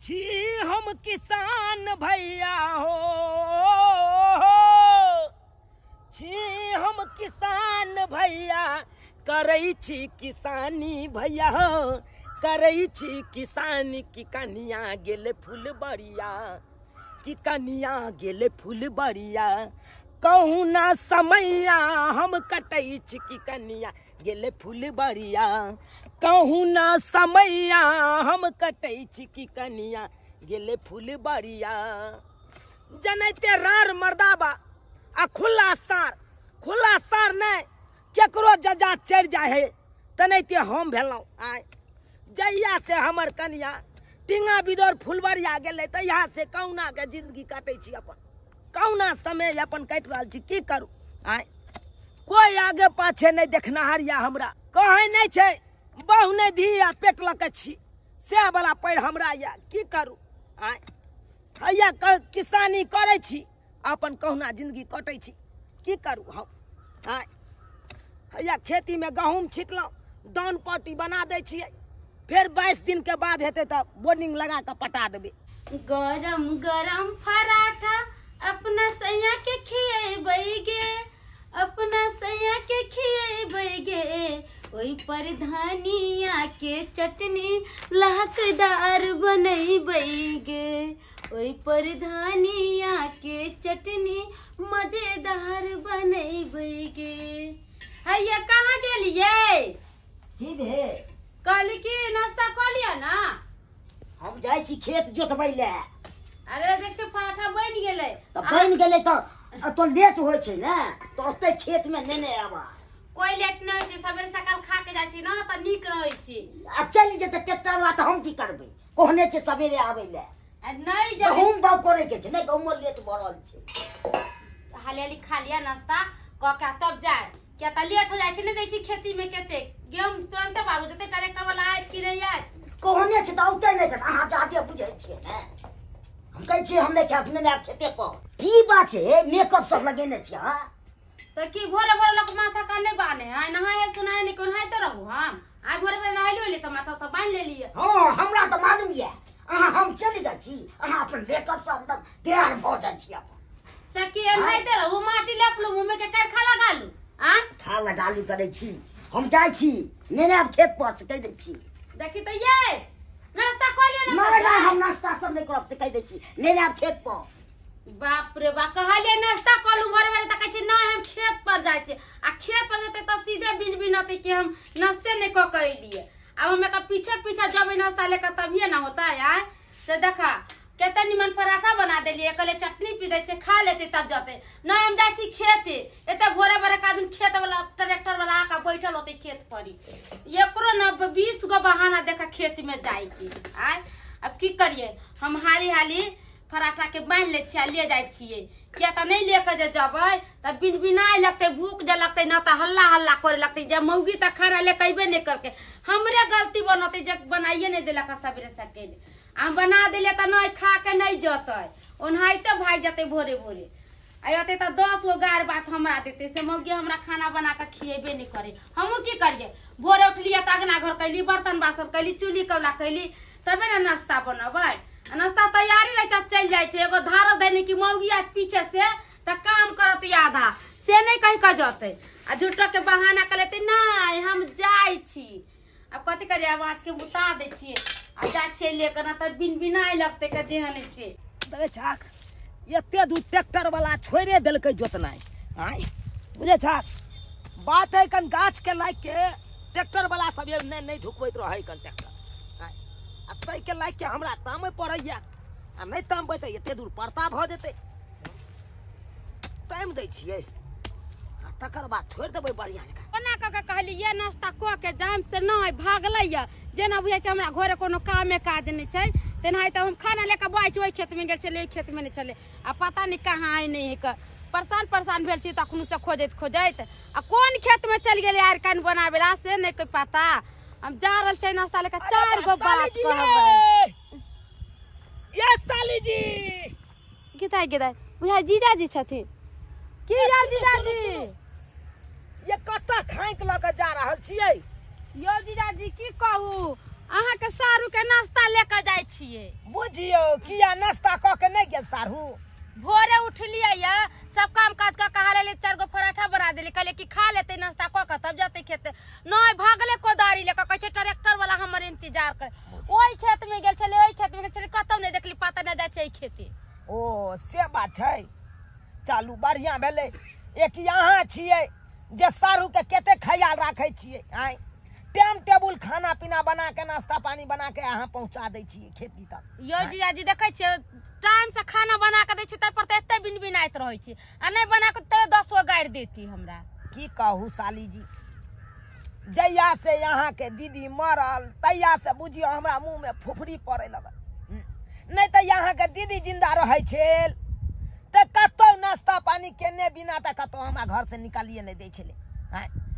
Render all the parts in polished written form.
छी हम किसान भैया हो, छी हम किसान भैया, करै छी किसानी भैया हो, करै छी किसानी। की कनिया गेल फुलबरिया, की कनिया गेल फुलबरिया, कहूँ ना समैया हम कटै छी। की कनिया गेल फुलबरिया, कहूँ ना समैया हम कटै छी। की कनिया गेल फुलबरिया। जनैते रार मर्दाबा आ खुला सार, खुला सार नहि केकरो जजा चढ़ि जाइ है तेनाहिते हम भेलहुँ। आय जहिया से हमर कनिया टींगा बिदोर फुलबरिया गेलै तहिया से कहुना के जिंदगी काटै छी, अपन कहुना समय अपन काटि रहल छी। की करू, आय कोई आगे पाछे नहीं देखनाहार या हमरा कहै नहीं छै, बहु नहीं धी आ पेट लऽ के छी, सएह वाला पैर हमरा या। की करू, आय हैया किसानी करै छी, अपन कहुना जिंदगी कटै छी। की करू हम, आय हैया खेती में गहूँम छिटलहुँ, दान पट्टी बना दै छियै, फेर 22 दिन के बाद हेतै तऽ बोर्डिंग लगा कऽ पटा देबै। गरम गरम पराठा अपना सैया के खिएबै गे, अपना सैया के खिएबै गे, ओहि पर धनिया के चटनी लहकदार बनैबै गे, ओहि पर धनिया के चटनी मजेदार बनैबै गे। हैया कहाँ गेलियै? की भेल? कहली कि नाश्ता कऽ लिअ ना। हम जाइ छी खेत जोतबै लए। अरे देख छै पराठा बनि गेलै। तऽ बनि गेलै तऽ तो लेट होइ छै ने, तऽ ओतै खेत में नेने आबा। कोई लेट नहि होइ छै, सबेरे सकाल खा के जाइ छै ना तऽ नीक रहै छै। आब चलि जेतै ट्रैक्टर वाला तऽ हम की करबै? कहने छै सबेरे आबै लए। आ नहि जेबै, गहूम बाग करै के छै ने, गहूमो लेट भऽ रहल छै। हाली हाली खा लिअ नाश्ता कऽ के तब जाय, किया तऽ लेट हो जाइ छै। नहि दै छै खेती में कते गेहूँ तुरंते बाबू जेतै, ट्रैक्टर वाला आयत कि नहि आयत? कहने छै तऽ औतै नहि, तऽ अहाँ जादे बुझै छियै ने। हम कहै छियै हम नहि खायब, नहि आयब खेते पर। की बात छै, मेकअप सब लगेने छियै अहाँ? तऽ की भोरे भोरे लोक माथा कान नहि बान्हे है, नहाय सुनाय नहि कोनाहिते रहू। हम आइ भोरे भोरे नहेली होली तऽ माथा उथा बान्हि लेलियै। हँ हमरा तऽ मालूम यऽ, अहाँ हम चलि जाइ छी, अहाँ अपन मेकअप सब एकदम तैयार भऽ जाइ छी अपन। तऽ की एनाहिते रहू, माटी लेपलू मुँह में के करखा लगा लू? आ खा लगा लू करै छी। हम जाइ छी नेने आब खेत पर से कहि दै छी। देखी तऽ ये नाश्ता कऽ लिअ ने। नहि नहि हम नाश्ता सब नहि करब से कहि दै छी, नेने आब खेत पर। बाप रे बाप, कहलियै नाश्ता कऽ लू भोरे भोरे तऽ कहै छै नहि हम खेत पर जाइ छी। आ खेत पर जेतै तऽ सीधे बिन बिन अतै कि हम नाश्ते नहि कऽ के एलियै। आब हम एकर पीछे पीछे जेबै नाश्ता लेकर तभिए ना होता यार। से देखा कते निमन पराठा बना देलियै, कहलियै चटनी पी दै छै खा लेतै तब जतै। नहि हम जाइ छी खेते, एते भोरे भोरे के आदमी खेत वाला ट्रैक्टर वाला आके बैठल होतै खेत पर। एकरो न 20 गो बहाना देखा खेत में जाय के। आय अब की करियै, हम हाली हाली पराठा के बान्हि लै छियै आ ले जाइ छियै। किया तऽ नहि ले के जे जेबै तऽ बिन बिनाय लगतै, भूख जे लगतै न तऽ हल्ला हल्ला करे लगतै। जे मौगी तऽ खाना ले के अयबे नहि करकै, हमरे गलती बनतै जे बनाइए नहि देलक सबेरे सकेले। हम बना देलियै तऽ नहि खा के नहि जतै, ओनाहिते भागि जेतै भोरे भोरे। आ अतै तऽ 10 गो गारि बात हमरा देतै, से मौगी हमरा खाना बना कऽ खिएबे नहि करै। हमहूँ की करियै, भोरे उठलियै तऽ अङ्गना घर कैली, बर्तन बासन कैली, चूल्ही कौला कैली, तबे ने नाश्ता बनबै। नाश्ता तैयारी रहै छै चलि जाइ छै। एगो धारल दैने कि मौगी आयत पीछे से तऽ काम करत आधा, से नहि कहि कऽ जतै। आ झूठो के बहाना कऽ लेतै नहि हम जाइ छी। आब कथी करियै, आब आँच के बुता दै छियै आ जाइ छियै ले कऽ, ना तऽ बिन बिनाय लगतै के जेहन से। देखै छाक एते दूर ट्रैक्टर वाला छोड़े देलकै जोतनाइ। आँय बुझै छाक बात है, कन गाछ के लागि के ट्रैक्टर वाला सब नहि नहि ढुकबैत रहै कन ट्रैक्टर। आँय आ ताहिके लागि के हमरा तामय पड़ैया, आ नहि तामबै तऽ एते दूर परता भऽ जेतै। तामि दै छियै आ तकर बाद छोड़ि देबै बढ़िआँ जकाँ। ओना कऽ के कहलियै नाश्ता कऽ के जाम से नहि भागलै यऽ, जेना बुझै छै हमरा घरे कोनो कामे काज नहि छै तेनाहि। तऽ हम खाना लऽ कऽ बौआइ छी, ओहि खेतमे गेल छलै, ओहि खेतमे नहि छलै, आ पता नहि कहाँ आइ नहि हइ कऽ। परेशान परेशान भेल छी तखनो से खोजैत खोजैत, आ कोन खेतमे चलि गेलै आर कान बनाबै ला से नहि कोइ पता। हम जा रहल छै नाश्ता लऽ कऽ, 4 गो बात कहबै। ये साली जी गिदाइ गिदाइ बुझाइ जीजाजी छथिन की? जाउ जीजाजी, ये कतऽ खाँकि लऽ कऽ जा रहल छियै? यौ जीजाजी की कहू, अहाँ के सारू के नाश्ता लेके जाय छियै। बुझियौ किया नाश्ता क के नहीं गेल सारू? भोरे उठलियै या सब काम काज क के हाले 4 गो पराठा बना देली, कहले कि खा लेते नाश्ता क के तब जाते खेते। नहीं भागले कोदारी लेके, कहै छै ट्रैक्टर वाला हमर इंतजार करे। ओहि खेत में गेल छलै, ओहि खेत में गेल छलै, कतौ नहीं देखली, पता नहीं जाय छै एहि खेते। ओ से बात छै। चालू बढ़िया भेलै। एक यहाँ छियै जे सारू के कते ख्याल राखै छियै। आइ टाइम टेबुल खाना पीना बना के नाश्ता पानी बना के अहाँ पहुंचा दै छियै खेती तक। यो जीजाजी देखै छियै टाइम से खाना बना के दै छियै तै पर तऽ एते बिनबिनाइत रहै छी, आ नहीं बना के तऽ 10 गो गारि देती हमरा। की कहू साली जी, जहिया से यहाँ के दीदी मरल तहिया से बुझियौ हमरा मुँह में फुफरी पड़े लगल। नहीं तऽ यहाँ के दीदी जिंदा रहै छल तऽ कतौ नाश्ता पानी केने बिना तऽ कतौ हमरा घर से निकालिए नहीं दै छलै।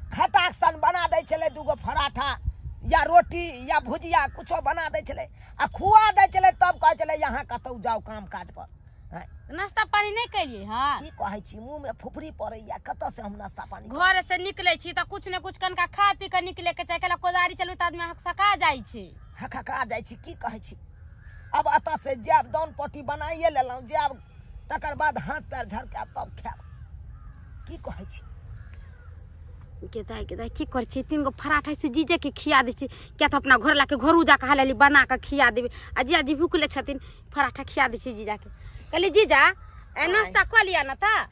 खटाक सन बना दै छलै 2 गो पराठा या रोटी या भुजिया कुछो बना दै छलै आ खुआ दै छलै, तब कहै छलै यहाँ कतौ जाउ काम काज पर। नाश्ता पानी नहीं कैलियै? हाँ की कहै छी, मुँह में फुफरी पड़ैया, कतऽ से हम नाश्ता पानी? घर से निकलै छी तऽ कुछ ने कुछ कनका खा पी के निकले के चाही, कोदारी चलबै तऽ आदमी हकसका जाइ छै। हकहका जाइ छी। की कहै छी, अब एतऽ से जायब दान पट्टी बनाइए लेलहुँ, जायब तकर बाद हाथ पैर झरकायब तब खायब। की कहै छी के दाइ की करै छी, 3 गो पराठा से जीजे के खिया दै छी, किया तऽ अपना घर लाके घरू जाके हाली बना के खिया देबै। आ जीजाजी भूखले छथिन, पराठा खिया दै छी जीजा के। कहली जीजा नाश्ता कऽ लिअ ने तऽ।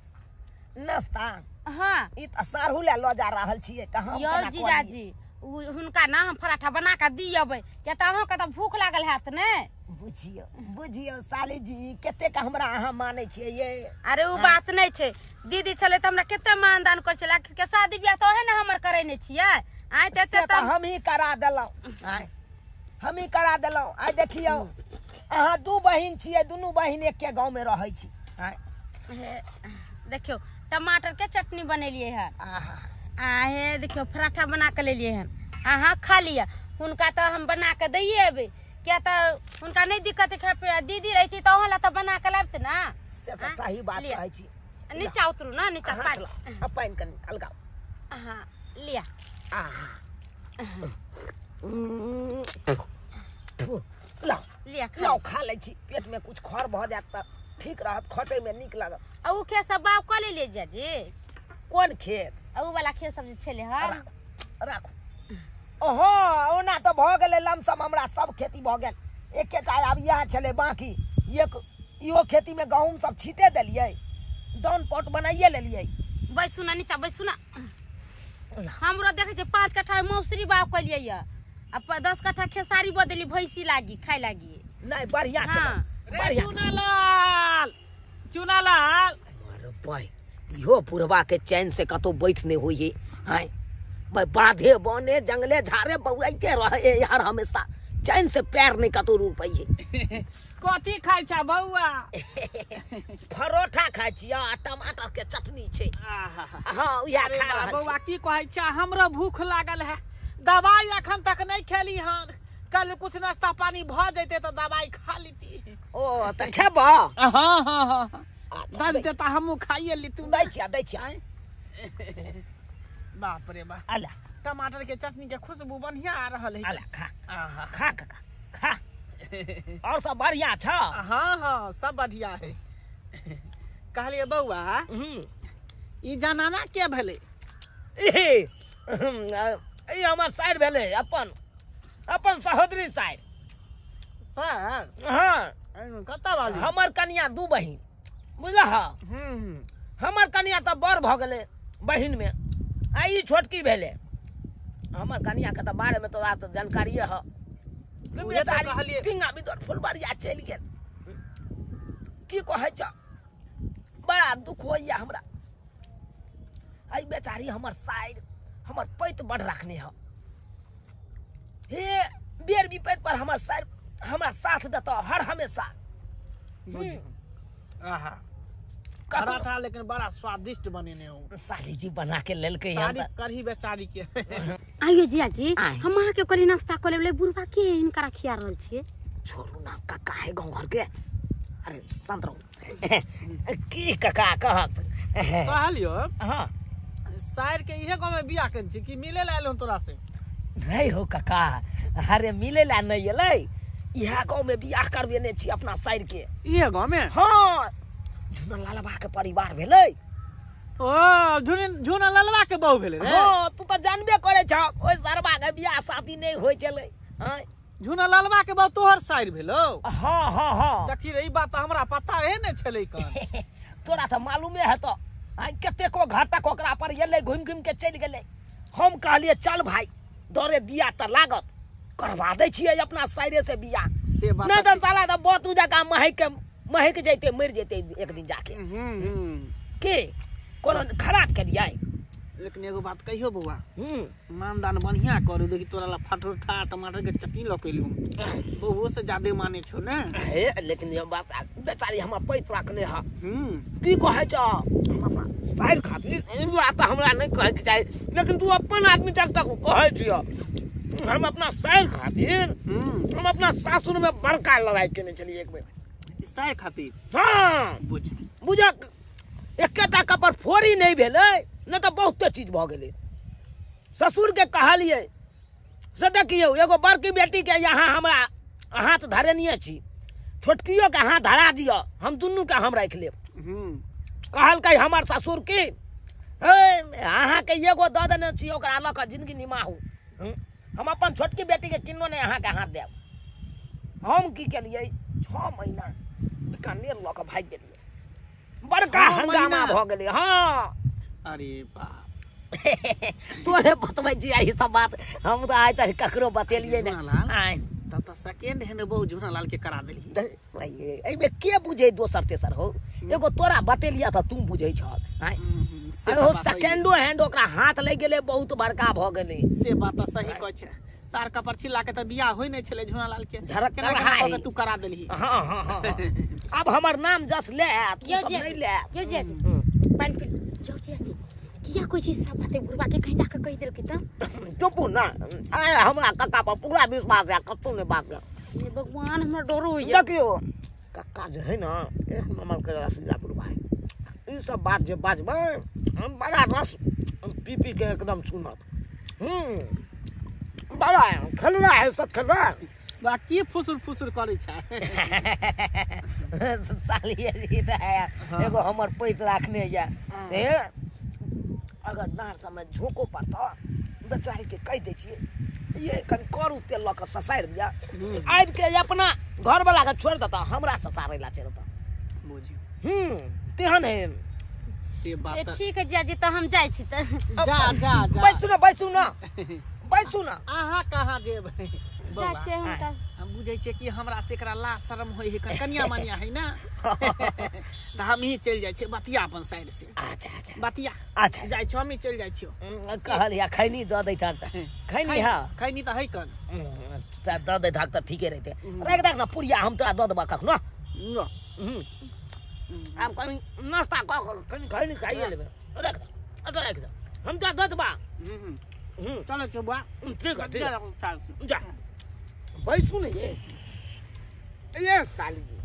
नाश्ता? हाँ ई तऽ सारू लए लऽ जा रहल छियै तऽ हम यौ जीजाजी हुनका ना हम पराठा बना के दियबै, किया तऽ अहाँके तऽ भूख लागल हैत ने। बुझियौ बुझियौ साली जी कतेक हमरा अहाँ मानै छियै ये। अरे ओ बात नहीं छै, दीदी छलै तऽ हमरा कते मानदान करै छलै, आखिर के शादी बियाह तऽ ओहे ने हमर करेने छियै। आइ तऽ एते तऽ हमही करा देलहुँ, आइ हमही करा देलहुँ। आइ देखियौ अहाँ 2 बहिन छियै, दुनू बहिन एके गाँव में रहै छी। देखियौ टमाटर के चटनी बनेलियै हन, आ हे देखियौ पराठा बना के लेलियै हन, अहाँ खा लिअ। हुनका तऽ हम बना के दैये एबै, किया तऽ हुनका नहीं दिक्कत है खाय पिए। दीदी रहती तऽ अहाँ ला तऽ बना के लाबते ना। से तऽ सही बात कहै छी। नीचा उतरू ना, नीचा पानि कनि अलगाउ। हाँ लिअ। लाउ लाउ खा लै छी, पेट में कुछ खर भऽ जायत तऽ ठीक रहत, खटै में नीक लागत। आ उ खेत सब बाग कऽ लेलियै जीजाजी? कोन खेत? आ उ वाला खेत सब जे छलै हन। राखू। ओहो ओना तऽ भऽ गेलै लमसम, हमरा सब खेती भऽ गेल, एकेटा आब इएह छलै बाँकी। एक इहो खेती में गहूँम सब छीटे देलियै, दान पट बनाइए लेलियै। बैसू ना नीचा बैसू ना। हमरो देखै छियै 5 कट्ठा मौसरी बाग कलियै यऽ, आ 10 कट्ठा खेसारी बो देली, भैंसी लागी खाय लागी। नहीं बढ़िया। हाँ चुनालाल चुनालाल अरे भाई इहो बुढ़वा के चैन से कतौ बैठ नहीं होइए। हाँ भाई बाधे बने जंगले झाड़े बौआइते रहे यार, हमेशा चैन से पैर नहीं कतौ रोपैये। कथी खाइ छा बौआ? परोठा खाइ छियै आ टमाटर के चटनी छै। हाँ उएह खा रहल छी। बौआ की कहै छा, हमरो भूख लागल है, दवाई अखन तक नहीं खेली हन, कल कुछ नाश्ता पानी भ जैते तऽ दवाई खा लीती। ओ तऽ खेबह? हाँ हाँ हाँ दे तऽ हमहूँ खाइए लीतू। दै छियै दै छियै। बाप रे बाप, अला टमाटर के चटनी के खुशबू बढ़िया आ रहल है। अला खा खा काका खा। और सब बढ़िया छ? हाँ हाँ सब बढ़िया है। कहलिए बौआ ई जनाना के भेलै? ई हमर साइड भेलै, अपन अपन सहोदरी साइड। सर? हाँ। कतऽ वाली? हमर कनिया 2 बहिन बुझलह। हमर कनिया तऽ बड़ भऽ गेलै बहिन में, आ ई छोटकी भेलै। हमर कनिया के तऽ बारे में तोरा तऽ जानकारिये ह। टिंगा बिदर फुलबारिया चलि गेल। की कहै छ, बड़ा दुख होइया हमरा। एहि बेचारी हमर साइड हमर पैत बड़ रखने ह। हे बेर विपैत पर हमर साइड हमरा साथ देतऽ हर हमेशा। आहा पराठा लेकिन बड़ा स्वादिष्ट बनेने हो साली जी, बना के लेलकै हन तारीफ करही बेचारी के। आइयो जीजाजी हम अहाँ के करी नाश्ता कऽ लेबै। बुढ़बा के हिनकरा खिया रहल छियै? छोड़ू ना काका है गाँव घर के। अरे शांत रहू। की काका कहत कहलियो? हाँ साइर के इहे गाँव में बियाह केने छी कि मिले ला आयल हन तोरा से? नहीं हो काका, अरे मिले ला नहीं एलै, इएह गाँव में बियाह करबेने छी अपना साइड के। इहे गाँव में? हाँ, झूना लालबा के परिवार भेलै। ओ झूना लालबा के बहू भेलै रे? हाँ, तू तऽ जानबे करै छह, ओहि सरबा के बियाह शादी नहि होइ छलै। आँय, झूना लालबा के बहू तोहर साइड भेलौ? हाँ हाँ हाँ। देखी रे, ई बात हमरा पता है ने छलै कन। तोरा तऽ मालूमे हेतौ, आइ कतेको घटक ओकरा पर एलै, घुमि घुमि के चलि गेलै। हम कहलियै चल भाई, दरे दिया तऽ लागत, करवा दै छियै अपना साइडे से बियाह। से बात नहि तऽ साला तऽ बहुत जकाँ महक महक जैते, मरि जैते एक दिन जाके। के कोनो खराब केलियै? लेकिन एगो बात कहियो बौआ, मानदान बढ़िया करू। देखी तोरा ला फटोठा टमाटर के चटनी लऽ के एलियौ, ओहो से ज्यादे माने छौ ने। हे, लेकिन ये बात बेचारी हमर पैत रखने है। की कहै छौ, हम अपना साइड खातिर ई बात हमरा नहीं कहै के चाही, लेकिन तू अपन आदमी तक तक कहै छियौ। हम अपना साइड खातिर हम अपना सासुर में बड़का लड़ाई केने छलियै एक बेर। साइड खातिर? हाँ, बुझ बुझक एकेटा कपर फोड़ी नहीं भेलै, नहि तऽ बहुते चीज भऽ गेलै। ससुर के कहलियै से देखियौ, एगो बड़की बेटी के यहाँ हमरा हाथ धरेनिये छी, छोटकियो के हाथ धरा दिअ, हम दुनू के हम राखि लेब। कहलकै हमर ससुर की, हे अहाँके एगो दऽ देने छी, ओकरा लऽ कऽ जिंदगी निमाहू, हम अपन छोटकी बेटी के किन्नो नहि अहाँके हाथ देब। हम की केलियै, 6 महीना बीकानेर लऽ कऽ भागि गेलियै, बड़का हंगामा भऽ गेलै। हाँ, अरे बाप, तोरे बतबै छी ई सब बात, हम तऽ आइ तक ककरो बतेलियै नहि। तब तऽ सेकेंड हैंड बहु झूना लाल के करा देलही। एहिमे के बुझै दोसर तेसर हो, एगो तोरा बतेलियै तऽ तू बुझै छल। सेकेंडो हैंड ओकरा हाथ लागि गेलै, बहुत बड़का भऽ गेलै। से बात तऽ सही कहै छै, सार कपर छिला के तऽ बियाह होइ नहि छलै झूना लाल के, झरक तू करा देलही। हाँ हाँ हाँ, अब हमर नाम जस ले, तू सब नहि ले। यौ जे पानि पी। यौ जे किया कोई चीज सब बातें बुढ़वा के कहीं जाके कहि देलकै तऽ? चुपू ना, आय हमरा कक्का पर पूरा विश्वास है, कतौ नहि बात है। हे भगवान, हमरा डर होइया। देखियौ कक्का जे है ना, एक नंबर के रसीला बुढ़वा है। ई सब बात जे बाजबै, हम बड़ा रस पी पी के एकदम सुनत। बड़ा खेलरा है, सब खेलरा। बा की फुसुर फुसुर करै छै सालिये जी तऽ एगो हमर पैस राखने या, अगर नार समय झोंको पड़तौ बेचारी के कहि दै छियै, ये कनि करू तेल लऽ कऽ ससारि दिअ, आबि के अपना घरवला के छोड़ि देतऽ, हमरा ससारै ला चलि बुझियौ। तेहन है से बात। ठीक है जियाजी, तऽ हम जाइ छी। तऽ जा जा जा, बैसू ना, बैसू ना, बैसू ना। अहाँ कहाँ जेबै? जाइ छियै हम तऽ। हम बुझै छियै कि हमरा से एकरा लाज शरम होइ है, कनिया मनिया है ना, तऽ हम ही चलि जाइ छियै बतिया अपन साइड से। अच्छा अच्छा बतिया, अच्छा जाइ छियै, हम ही चलि जाइ छियौ। कहलियै खैनी दऽ दैत हक तऽ खैनी, हाँ खैनी तऽ है कन दऽ दैत हक तऽ ठीके रहितै। राखि देख ना पुड़िया, हम तोरा दऽ देबऽ कखनो। आब कनि नाश्ता कऽ कऽ कनि खैनी खाइए लेबै। राखि दे, एतऽ राखि दे, हम तोरा दऽ देबऽ। चलै छियौ बौआ। ठीक है ठीक है, जा बैसू ने ये साली जी,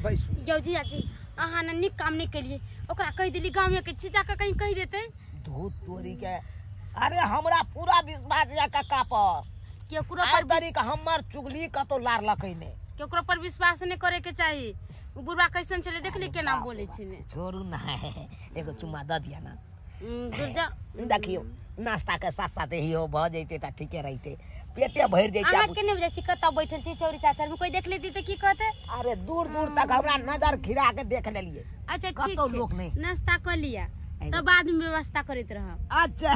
बैसू। यौ जियाजी, अहाँ ने नीक काम नहि केलियै, ओकरा कहि देली गाँवे के छी, जाकऽ कहीं कहि देतै। धूत तोरी के, अरे हमरा पूरा विश्वास या कक्का पर, केकरो पर तरीका हमर चुगली कतौ लार लकै नहि, केकरो पर विश्वास नहि करे के चाही। उ बुढ़वा कैसन छलै देखली केना बोलै छलै। छोड़ू ना, एगो चुम्मा दऽ दिअ ना। दुर्जा देखियौ, नाश्ता के साथ साथ ही हो भऽ जैतै तऽ ठीके रहितै, पेटे भरि जैतै। अहाँ के नहि बुझै छी कतऽ बैठल छी चौरी चाचर में, कोई देख लेती तऽ की कहतै? अरे दूर दूर तक हमरा नजर खिरा के देख लेलियै। अच्छा ठीक छै, नाश्ता कऽ लिअ तब बाद में व्यवस्था करैत रहब। अच्छा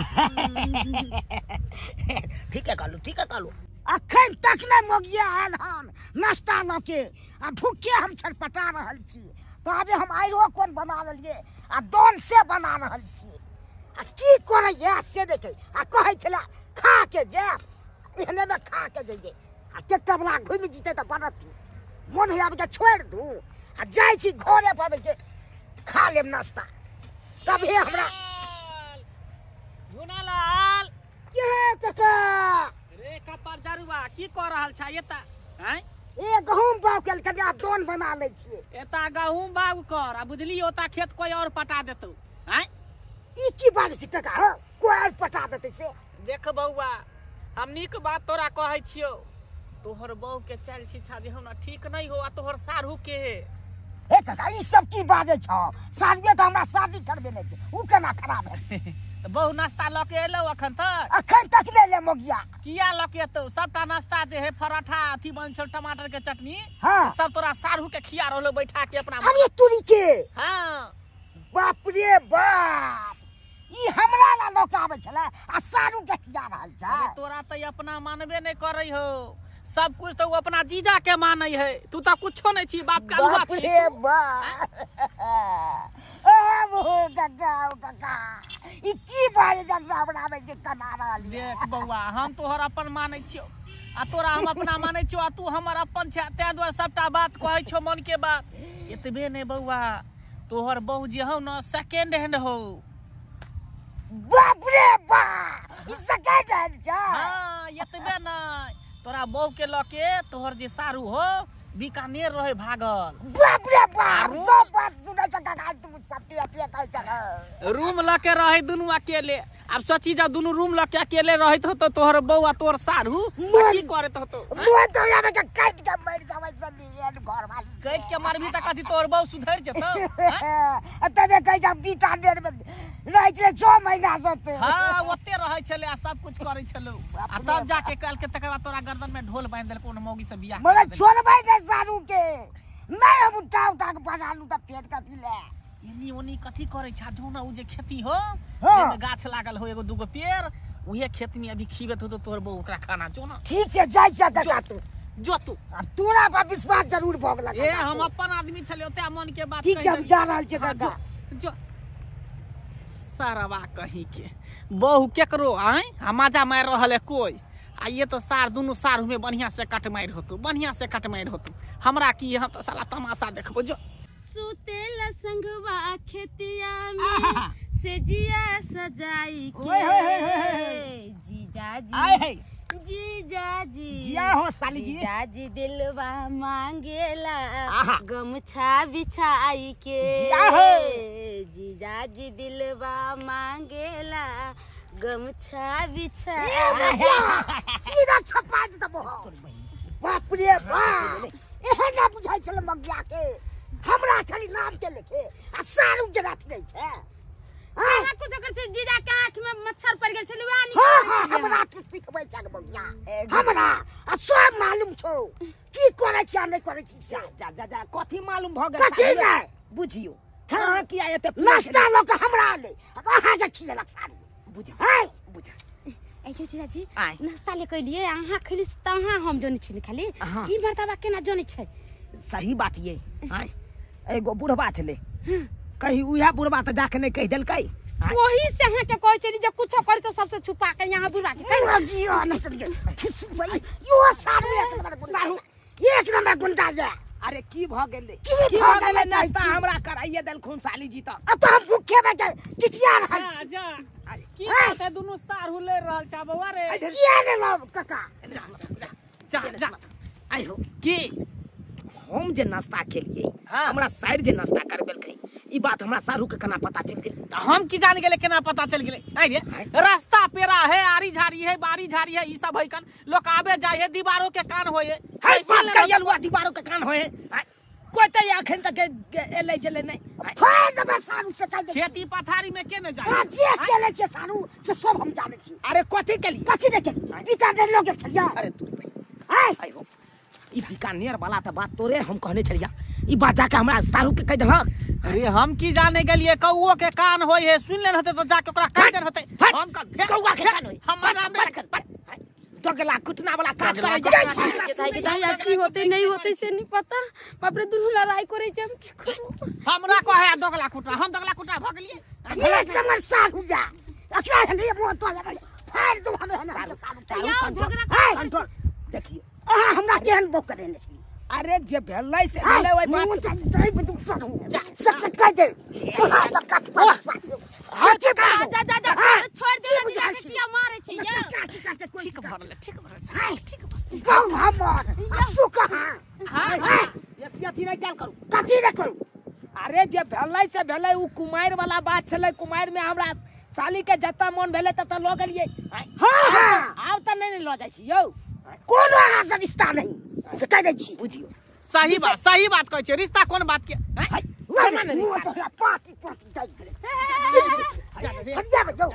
ठीक है कहलू, ठीक है कहलू। अखन तक नहि मोगिया आयल हन नाश्ता लऽ के, आ भूखे हम छटपटा रहल छी। ताबे हम आइरो कोन बना लेलियै आ दोन से बना रहल छी, आ की करैया से देखै, आ कहै छलै खा के जायब, एहने मे खा के जइयै, आ ट्रैक्टर वाला घुमि जेतै तऽ बनत मोन होइया आब के छोड़ि दू, आ जाइ छी घरे पर के खा लेब नाश्ता। तभे हमरा झूनालाल के काका रे कपर जरुआ की क रहल छ एता? हैं ए गहूम बाग केल कनि आब दोन बना लै छियै। एता गहूम बाग कर आ बुझली ओता खेत कोई और पटा देतौ। हैं ई की बात छै काका? हां कोई और पटा देतै से? देख बौआ हम नीक बात तोरा कहै छियौ, तोहर बहू के चाल छी छादी हमरा ठीक नहीं हो आ तोहर साढ़ू के। हे काका ई सब की बाजै छौ? साढ़ुए त हमरा शादी करबेने छै, उ केना खराब हेतै? त बहु नाश्ता ल के एलौ अखन तक? अखन तक नै ले मोगिया। किया ल के एतौ? सबटा नाश्ता जे है पराठा अथी बन छौ टमाटर के चटनी सब तोरा साढ़ू के खिया रहलो बैठा के अपना। अरे तुरी के। हां बाप रे बाप, ई हमरा ला लोक आबै छलै आ साढ़ू के खिया रहल छै। अरे तोरा त अपना मानबे नै करै हो, सब कुछ तो अपना जीजा के मानै है, तू तो कुछो नहीं छी बाप का अलुआ छी। बाप रे बाप, ओ काका ओ काका ई की बाजे जग हमरा में के कना रहल। देख बौआ हम तोहर अपन मानै छियो आ तोरा हम अपना मानै छियो आ तू हमर अपन छै, तै दुआरे सबटा बात कहै छौ मन के बात। एतबे नै बौआ तोहर बहु जे हौ न सेकेंड हैंड हौ। बाप रे बाप, ई सेकेंड हैंड छै? हां एतबे नै तोरा बहु के लके तोहर जे सारू हो बीकानेर रहे भागल। बाप रे बाप, सब बात सुनै छ काका तू सब के अथी कहै छ। रूम लके रहे दुनू अकेले। अब सोची जब दुनू रूम लके अकेले रहत हो तो तोहर बहु आ तोहर सारू की करत हो? तो मोन तो आबे के काट के मर जाबै सनी एन घर वाली। काट के मारबी त कथी तोहर बहु सुधर जेतौ? आ तबे कहै छ बीकानेर में रहै छलै 6 महीना से। हां ओते रहै छलै आ सब कुछ करै छलौ आ तब जाके कल के तकर बाद तोरा गर्दन में ढोल बांधि देलको ओन मौगी से बियाह। मगर छोड़बै नै सारू के, नै हम उठा उठा के बजालू त पेट कथी ले। एनी ओनी कथी करै छा जो ना उ जे खेती हो जेमे गाछ लागल हो एगो दूगो पेड़ उहे खेत में अभी खीबत हो तो तोहर बहु ओकरा खाना जो ना। ठीक छै जाइ छै काका तू जो तू। अब तोरा पर विश्वास जरूर भऽ गेल। ए हम अपन आदमी छलै ओते मन के बात। ठीक छै हम जा रहल छियै काका। जो सारवा कहीं के बहु केकरो आय आ मजा मारि रहल है कोई आ ये तो सार दुनू सार में बढ़िया से कट मारि होतो, बढ़िया से कट मारि होतो। हमरा की हम तो साला तमाशा देखबो। जो सुतेला संगवा खेतिया में से जिया सजाई के जीजा जी जीजा जी जिया हो साली जी जीजा जी दिलवा मांगेला गमछा बिछाई के जिया हो जीजा जी दिलवा मांगेला गमछा बिछाई। सीधा छपा देबो। बाप रे बाप, एहन ना बुझाइ छल मगिया के, हमरा खाली नाम के लेके आ सारू जगह नै छै। अहाँ कुछ कर छै जीजा के आंख में मच्छर पड़ गेल छलै वएह। हां हां हमरा तू सिखबै छ मगिया, हमरा आ सब मालूम छौ की करै छी आ नै करै छी। जा जा जा जा कथी मालूम भ गेल? कथी नै बुझियो। हां किया एते नाश्ता ल के हमरा ले अहाँ के खिलेलक सारू। बुझा बुझा अयो जीजाजी नाश्ता ले कइलिए अहाँ खइली त अहाँ हम जनै छी खाली ई मर्दबा केना जनै छै? सही बात ये। आय एगो बुढ़बा छलै कहीं उहे बुढ़बा त जाके नै कहि देलकै? ओही से अहाँ के कहै छली जे कुछो करी तो सबसे छुपा के यहाँ बुढ़बा के कहि नहीं चलिए। यो सारू एक नंबर गुंडा, एक नंबर गुंडा जे। अरे की भ गेलै? की भ गेलै? नाश्ता हमरा कराइए देलखुन साली जी त। अब तो हम भूखे में के टिटिया रहल छी। जा की बात है दुनू सारू ले रहल छा बौआ रे? किया ने लब काका? जा जा जा आइ हो की हम जे नाश्ता केलिए हमरा साइड जे नाश्ता करबेलकै ई बात हमरा सारू के केना पता चलि गेल? त हम की जान गेलै केना पता चलि गेलै? आइ रे रास्ता पेरा है आरी झाड़ी है बारी झाड़ी है ई सब है कन लोग आबे जाय है दीवारों के कान होय है। है बात करियलुआ दीवारों के कान होय है कोई त अखन तक एलै गेलै नै। फाड़ देबै सारू से कहि दे। खेती पथारी में के ने जाय? हां जे केले छै सारू से सब हम जानै छी। अरे कथी केली? कथी नै केली? बीकानेर लऽ गेल छलियै। अरे तू आइ हो ई बीकानेर वाला त बात तोरे हम कहने छलिया ई बात जाके हमरा सारू के कहि देलक। अरे हम की जाने गेलिए कौओ के कान होय है सुन लेन होते तो जाके ओकरा कहि देन होते। हम कल कौआ के कान होय हमर नाम रख दगला कुटना वाला काज करै छै। की होते नहीं होते से नहीं पता। बाप रे दुनू लड़ाई करै छै हम की करू? हमरा कहे दगला कुटना हम दगला कुटना भ गेलिए। एक नंबर सारू जा अकरा नहीं मुंह तो लगा फाड़ दो हमें सारू। यार झगड़ा देखियो अहाँ हमरा केहन बोक करेने छी? अरे जे भेलै से भेलै ओइ बात मुंह जाय बदु सारू सब कहि दे। अहाँ त कत पर विश्वास जा जा जा जा छोड़ दे जीजा के किया मारे छै यौ? ठीक भरले ठीक भरले ठीक बहु हमर आ सु कहाँ? हां यसी अथी नै कयल करू। कथी नै करू? अरे जे भेलै से भेलै उ कुमारि वाला बात छलै। कुमारि में हमरा साली के जतऽ मन भेलै ततऽ लऽ गेलियै। हां हां आब त नै नै लऽ जाइ छी यौ। को कोनो अहाँ से रिश्ता नहीं से कह दै छी। बुझियो सही बात कहै छै। रिश्ता कोन बात के? नहीं नहीं तोरा पाती पाती जाई गेलै। हट जा बजौ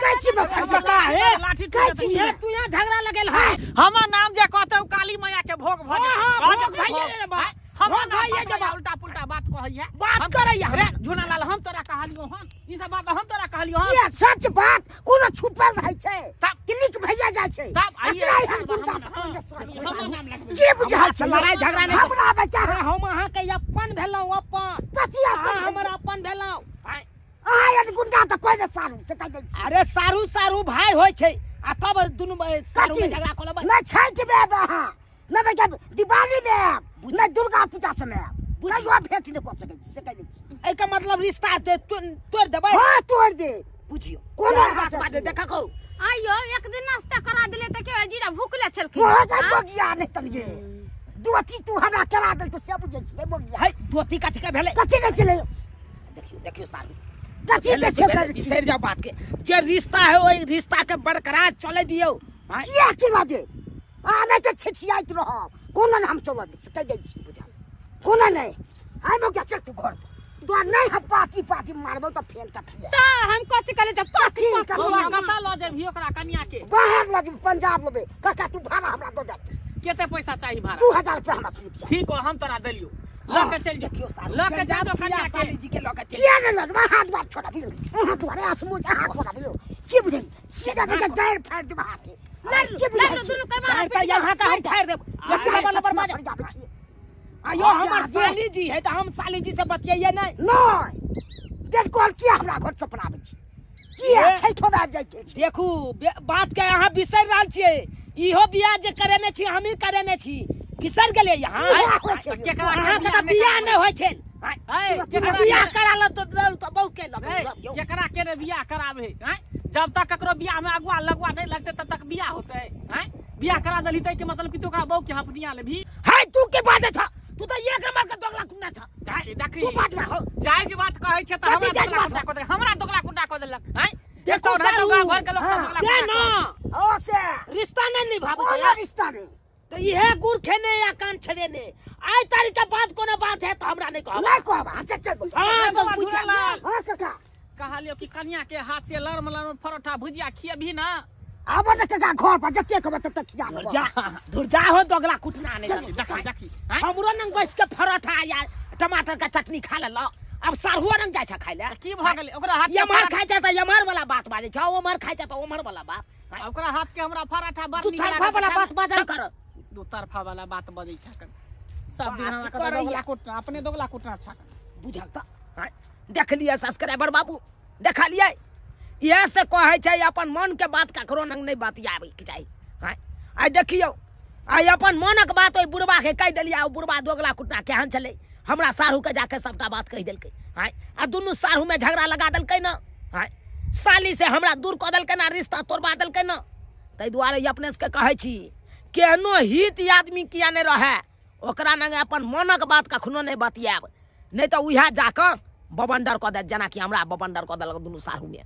कैची में फट का है लाठी कैची है। तू यहां झगड़ा लगेल है। हमर नाम जे कहतौ काली मैया के भोग भ जेतै। हमर नाम भाई उल्टा पुल्टा बात कहैया बात करैया रे झुनालाल। हम तोरा कहलियो हन ई सब बात हम तोरा कहलियो हन। ये सच बात कोनो छुपल रहै छै क्लिक भैया जाइ छै। तब आइए हम के बुझाइ छै लड़ाई झगड़ा नहीं हमरा बच्चा। हम अहाँ के अपन भेलौ अपन कथी अपन हमर अपन भेलौ। अहाँ एहन गुंडा त कोइ ने सारू से कह दै छी। अरे सारू सारू भाई होय छै आ तब दुनू सारू में झगड़ा कऽ लेबै। नै छठि में आएब अहाँ, नै दिवाली में आएब, नै दुर्गा पूजा समय आएब, कहियो भेंट नहि कऽ सकै छी से कह दै छी। एहिके मतलब रिश्ता तोड़ि देबै? हाँ तोड़ि दे। बुझियो कोनो बात बात देखा कहू आइयो एक दिन नाश्ता करा देले त के जीजा भूखले छलखिन। मोगिया नहि तलिए दोती तू हमरा करा देलको से बुझै छी मोगिया। है दोती कथी के भेलै? कथी के छलै? देखियो देखियो सारू कथी के छै? बिसरि जाओ बात के। जे रिश्ता है ओहि रिश्ता के बरकरार चले दियौ। किया चला दे? आ नहि तऽ छिछियाइत रहब। कोनो नहि हम चलऽ दे से कहि दै छी। बुझल कोनो नहि। आइ मोगिया चल तू घर पर। तोरा नहि हम पाती पाती मारबौ तऽ फेल कथी तऽ हम कथी कहले तऽ पाती कतऽ लऽ जेबही ओकरा कनिया के? बाहर लऽ जेबी पंजाब लेबै। काका तू भाड़ा हमरा दऽ दे। कते पैसा चाही भाड़ा? 2000 रुपया हमरा सिर्फ चाही। ठीक हो हम तोरा देलियो। लऽ के चल देखियो सारू लऽ के जा दो कनिया के जी के लऽ के चल। किया नहि लगबा? हाथ द्वार छोड़ा भी हाथ द्वार आसमोज हाथ छोड़ा भी की बुझै सीधा बेटा गायर फाड़ देब हाथ के। की बुझै दुनू के मारा त यहाँ का हम फाड़ देब। जैसे लबर मार जाबै छी। आयो हमर साली जी है त हम साली जी से बतियाइए नहीं। नहीं बिल्कुल किया हमरा घर से पड़ाबै छी? किया छैठो में आबि जाइ के? देखू बात के अहाँ बिसरि रहल छियै। इहो बियाह जे करेने छी हमही करेने छी। बिसरि गेलियै यहाँ? अहाँ के त बियाह नहि होइ छै। बियाह करा ल त बहु के लग केकरा के ने बियाह कराबे? जब तक ककरो बियाह में अगुआ लगुआ नहीं लगते तब तक बियाह होते। बियाह करा देली त के मतलब कि तू ओकरा बहु के हपनिया लेबी? है तू के बाजै छ? तू त एक नंबर के दोगला कुंडा छ। देखी देखी तू बाजबा हो जायज बात कहै छ त हमरा दोगला कुंडा कह दे, हमरा दोगला कुंडा कह देलक। हैं देखो घर के लोग सब दोगला से ना ओ से रिश्ता नहीं निभाबै कोनो रिश्ता नहीं त इहे गुड़ खेने या कान छड़ेने आइ तारीख के बाद कोनो बात है त हमरा नहीं कहब। नहीं कहब। अच्छा चल हां तो पूछल। हां काका कहलियो कि कनिया के हाथ से लरम लरम परोठा भुजिया खियबी ना? आब न काका घर पर जते कहब तब तक खिया देब। जा धुर जा हो दोगला कुटना नहीं। देखी देखी हमरो नंग बैस के परोठा या टमाटर का चटनी खा लेल। अब साहुआ नंग जाय छ खाय ले। की भ गेलै ओकरा हाथ के? यमहर खाय छ त यमहर वाला बात बाजै छ, ओमहर खाय छ त ओमहर वाला बात। ओकरा हाथ के हमरा पराठा बड़ नीक लागै। वाला बात बाजल कर। दू तरफा वाला बात बजै छ कन सब दिन हमरा के दोगला कुटना अपने दोगला कुटना छ बुझल त। देखलियै सब्सक्राइबर बाबू देखलियै इएह से कहै छै अपन मन के बात ककरो नंग नहीं बतियाबै के चाही। आइ देखियौ आइ अपन मनक बात ओहि बुढ़बा के कहि देलियै। ओ बुढ़बा दोगला कुटना केहन छलै हमरा साढ़ू के जाके सबटा बात कहि देलकै। आ दुनू साढ़ू में झगड़ा लगा देलकै न। साली से हमरा दूर कऽ देलकै न, रिश्ता तोड़बा देलकै न। ताहि दुआरे अपने सबके कहै छी केहनो हित आदमी किया नहि रहै ओकरा नंग अपन मनक बात कखनो नहीं बतियाब, नहीं तऽ उएह जाकऽ बबंडर कऽ देत जेनाकि हमरा बबंडर कऽ देलक दुनू साढ़ू में।